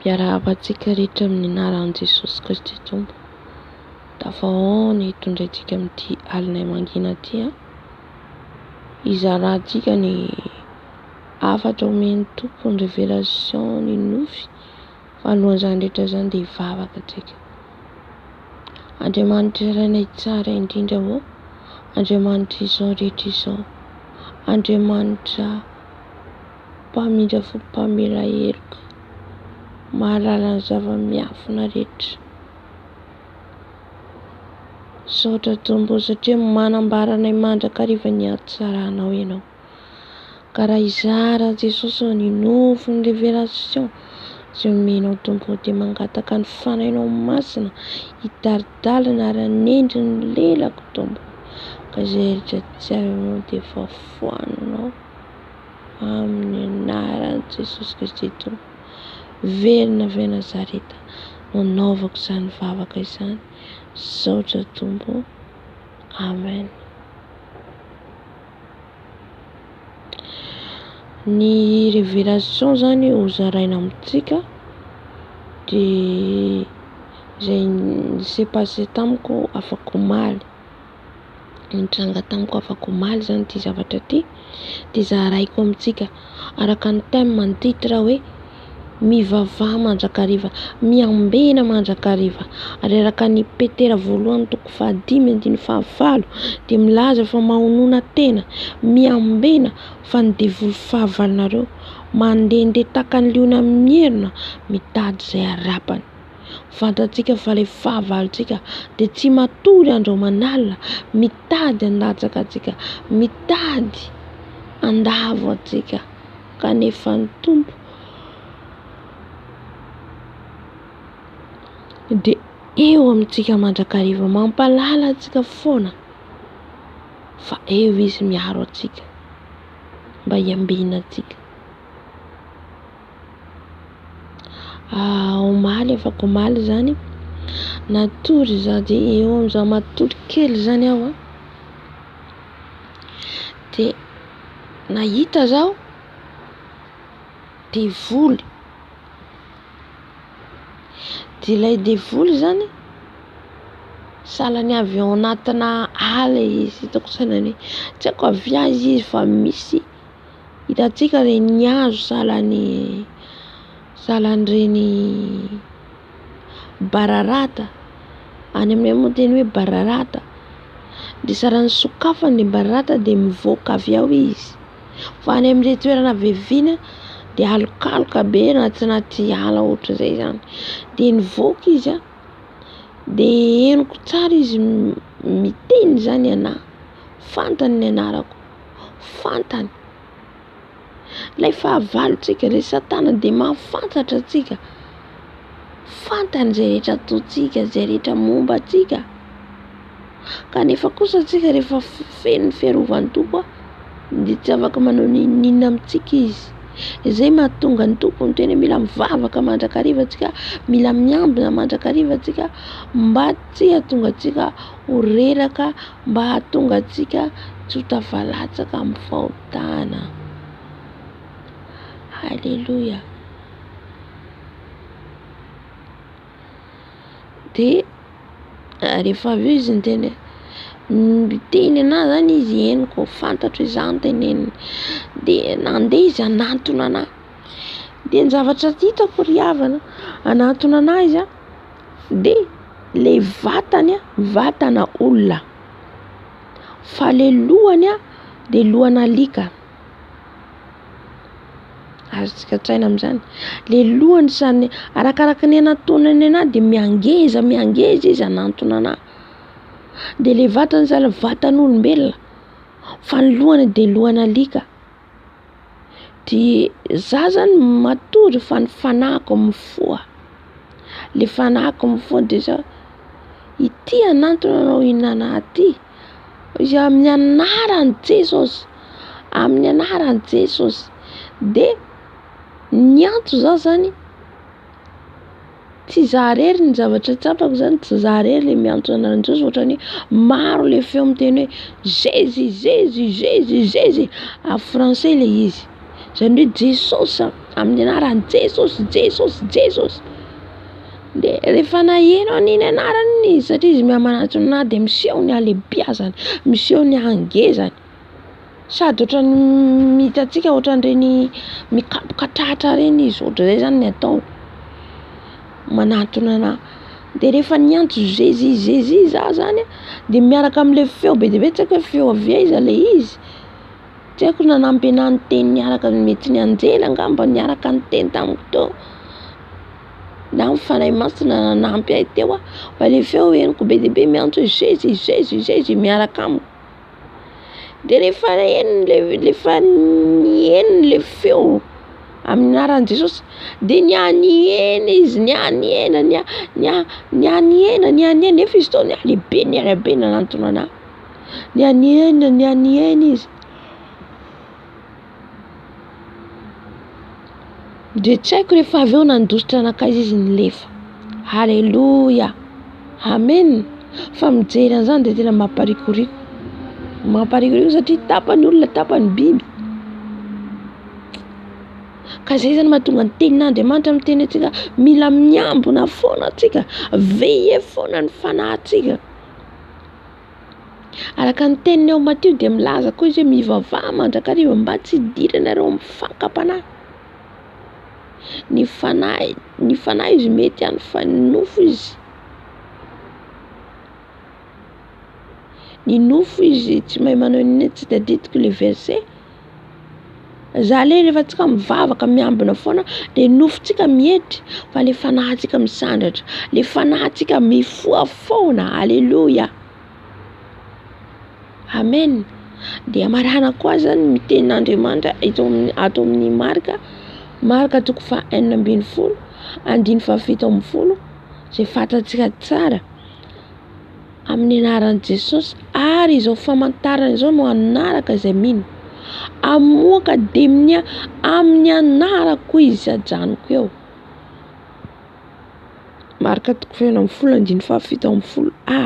Miarahaba antsika rehetra amin'ny anaran'i Jesosy Kristy Tompo. Tafahaona eto indray tsika amin'ity alina mangina ity an. Hizarantsika ny hafatra omen'ny Tompo ny révélation ny nofy. Fa alohan'izany rehetra izany dia hivavaka tsika. Andriamanitra Rainay tsara indrindra ô, Andriamanitra izao rehetra izao, Andriamanitra Mpamindra fo, mpamela heloka, mahalala ny zava-miafina rehetra. Misaotra Tompo satria manambara anay mandrakariva ny hatsaranao Ianao. Ka raha hizara Jesosy ny nofy ny révélation izay omenao Tompo dia mangataka ny Fanahinao Masina hitari-dalana ary hanendry ny lelako Tompo. Ka izay rehetra tsy avy aminao dia efa foananao. Amin'ny anaran'i Jesosy Kristy Tompo velona avy any Nazareta no anaovako izany vavaka izany. Misaotra Tompo. Amen. Ny révélation zany ho zaraina amintsika dia izay s'est passé tamiko afak'omaly. Nitranga tamiko afak'omaly izany ity zavatra ity dia zaraiko amintsika araka ny thème ny titre hoe mivavaha mandrakariva, miambena mandrakariva. Ary araka ny Petera voalohany toko fahadimy andininy fahavalo dia milaza fa mahonona tena, miambena fa ny devoly fahavalonareo mandehandeha tahaka ny liona mierona mitady izay harapany. Fantatsika fa ilay fahavalontsika dia tsy matory andro aman'alina, mitady handatsaka antsika, mitady handavo antsika, kanefa ny Tompo dia eo amintsika mandrakariva, mampahalala antsika foana fa eo Izy miaro antsika mba hiambina antsika. Omaly, afaka omaly izany, natory izaho dia eo amin'izaho matory kely izany aho an, dia nahita zaho devoly, dia ilay devoly izany sahalan'ny avy ao anatina ala izy, hitako sahalan'ny hoe tsy haiko avy aiza izy fa misy Hitantsika ireny hazo sahalan'ny sahalan'ireny bararata, any aminay moa teny hoe bararata, dia sahalan'ny sokafana ilay bararata dia mivoaka avy ao izy. Fa any amin'ilay toerana be vina dia alokaloka be anaty ala ohatran'izay izany. Dia nivoaka izy an, dia henoko tsara izy miteny izany anahy, fantany ny anarako. Fantany. Ilay fahavalontsika, ilay satana dia mahafantatra antsika. Fantany izay rehetra ataontsika, izay rehetra momba antsika. Kanefa kosa antsika rehefa feno ny fiarovan'ny Tompo dia tsy afaka manao n'inon'inona amintsika izy. Izay mahatonga ny Tompo miteny hoe mila mivavaka mandrakariva antsika, mila miambina mandrakariva antsika mba tsy hahatonga antsika ho reraka mba hahatonga antsika tsy ho tafalatsaka amin'ny fahotana. Haleloia. Dia rehefa avy eo izy niteny hoe, miteny anahy zany izy henoko, fantatro izany teneniny. Dia nandeha izy hanantona anahy. Dia ny zavatra hitako ry havana, hanantona anahy izy an, dia le vatany vatana olona fa le lohany de lohan'alika, azontsika an-tsaina amin'izany, le lohany samy arakaraka ny anatonany anahy de mihangeza mihangeza izy hanantona anahy, de le vatany zany vatan'olombelona fa ny lohany de lohan'alika. De za zany matory fa ny fanahiko mifoha, le fanahiko mifoha de za ity hanantona anao hihinana ahy ty, izy amin'ny anaran'i Jesosy, amin'ny anaran'i Jesosy, de niantso za zany. Tsy za irery ny zavatra tsapako zany, tsy za irery le miantso anaran'i Jesosy ohatrany hoe maro le feo miteny hoe Jésus, Jésus, Jésus, Jésus, en français le izy, zany hoe Jesosy zany. Amin'ny anaran'i Jesosy, Jesosy, Jesosy. Dia rehefa naheno an'iny anarana iny izy, satria izy miha-manatona ahy dia miseho ny halehibiazany, miseho ny hangezany. Sady ohatran'ny hitantsika ohatran'ireny mikapoka tratra ireny izy, ohatran'izay zany ny ataony, manatona anah. Dia rehefa niantso Jésus, Jésus za zany an, dia miaraka amin'ilay feo be dia be, tsy haiko hoe feo avy aiza ilay izy, tsy haiko nanampy anah niteny niaraka, mety ny anjely angamba niaraka niteny tamiko teo, na ny Fanahy Masina nanampy ahy teo an, fa ilay feo henoko be dia be miantso hoe Jésus, Jésus, Jésus miaraka amiko. Dia rehefa heno le rehefa heno le feo amin'ny anaran'i Jesosy dia nihanihena izy, nihanihena, niha- niha- nihanihena, nihanihena nefa izy tao nihalehibe nihalehibe nanantona anah, nihanihena nihanihena izy. Dia tsy haiko rehefa avy eo nandositra nankaiza izy nilefa. Haleloia! Amen! Fa mijery an'izany dia tena mamparikoriko. Mamparikoriko satria tapany olona, tapany biby. Ka izay zany mahatonga ny tenin'Andriamanitra miteny antsika mila miambina foana antsika, veiller foana ny fanahintsika. Araka ny teniny ao Matio dia milaza koa izy hoe mivavaha mandrakariva mba tsy hidiranareo amin'ny fakam-panahy. Ny fanahy, ny fanahy izy mety ihany fa ny nofo izy, ny nofo izy tsy mahay manao inona tsy tadidiko le verset. Zany hoe rehefa tsika mivavaka miambina foana de nofontsika mietry fa le fanahintsika misandratra, le fanahintsika mifoha foana, aleloia, amen. De amarana koa zany ny tenin'Andriamanitra eto amin'ny ato amin'ny Marka, Marka toko faha 16 andininy faha 17 zay fantatsika tsara. Amin'ny anaran'i Jesosy ary izao famantarana izao no hanaraka izay mino. Hamoaka demonia amin'ny anarako izy ajanoko eo. Marka toko faha 16 andininy faha 17 a.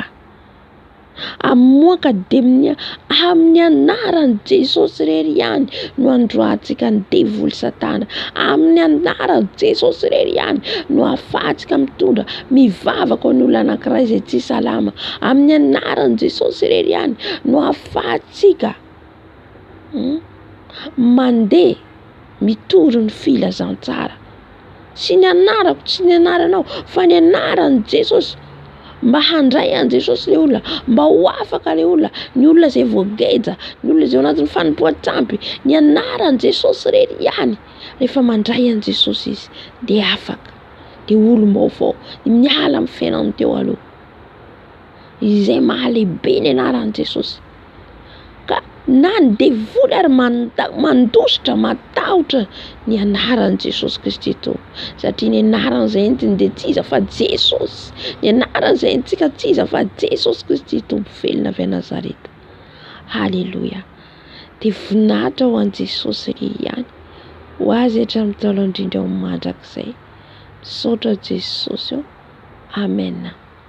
Hamoaka demonia amin'ny anaran'i Jesosy irery ihany no androahantsika ny devoly satana. Amin'ny anaran'i Jesosy irery ihany no ahafahantsika mitondra mivavaka ho an'ny olona anankiray izay tsy salama. Amin'ny anaran'i Jesosy irery ihany no ahafahantsika mandeha mitory ny filazantsara. Tsy ny anarako, tsy ny anaranao, fa ny anaran'i Jesosy. Mba handray an'i Jesosy ilay olona, mba ho afaka ilay olona, ny olona izay voageja, ny olona izay ao anatin'ny fanompoan-tsampy, ny anaran'i Jesosy irery ihany. Rehefa mandray an'i Jesosy izy dia afaka, dia olom-baovao, miala amin'ny fiainany teo aloha. Izay mahalehibe ny anaran'i Jesosy. Ka na ny devoly ary mandositra, matahotra ny anaran'i Jesosy Kristy Tompo. Satria ny anarana izay entiny dia tsy iza fa Jesosy. Ny anarana izay entintsika tsy iza fa Jesosy Kristy Tompo velona avy any Nazareta. Haleloia. Dia voninahitra ho an'i Jesosy irery ihany. Ho azy hatramin'ny taona indrindra ho mandrakizay. Misaotra Jesosy ô. Amen.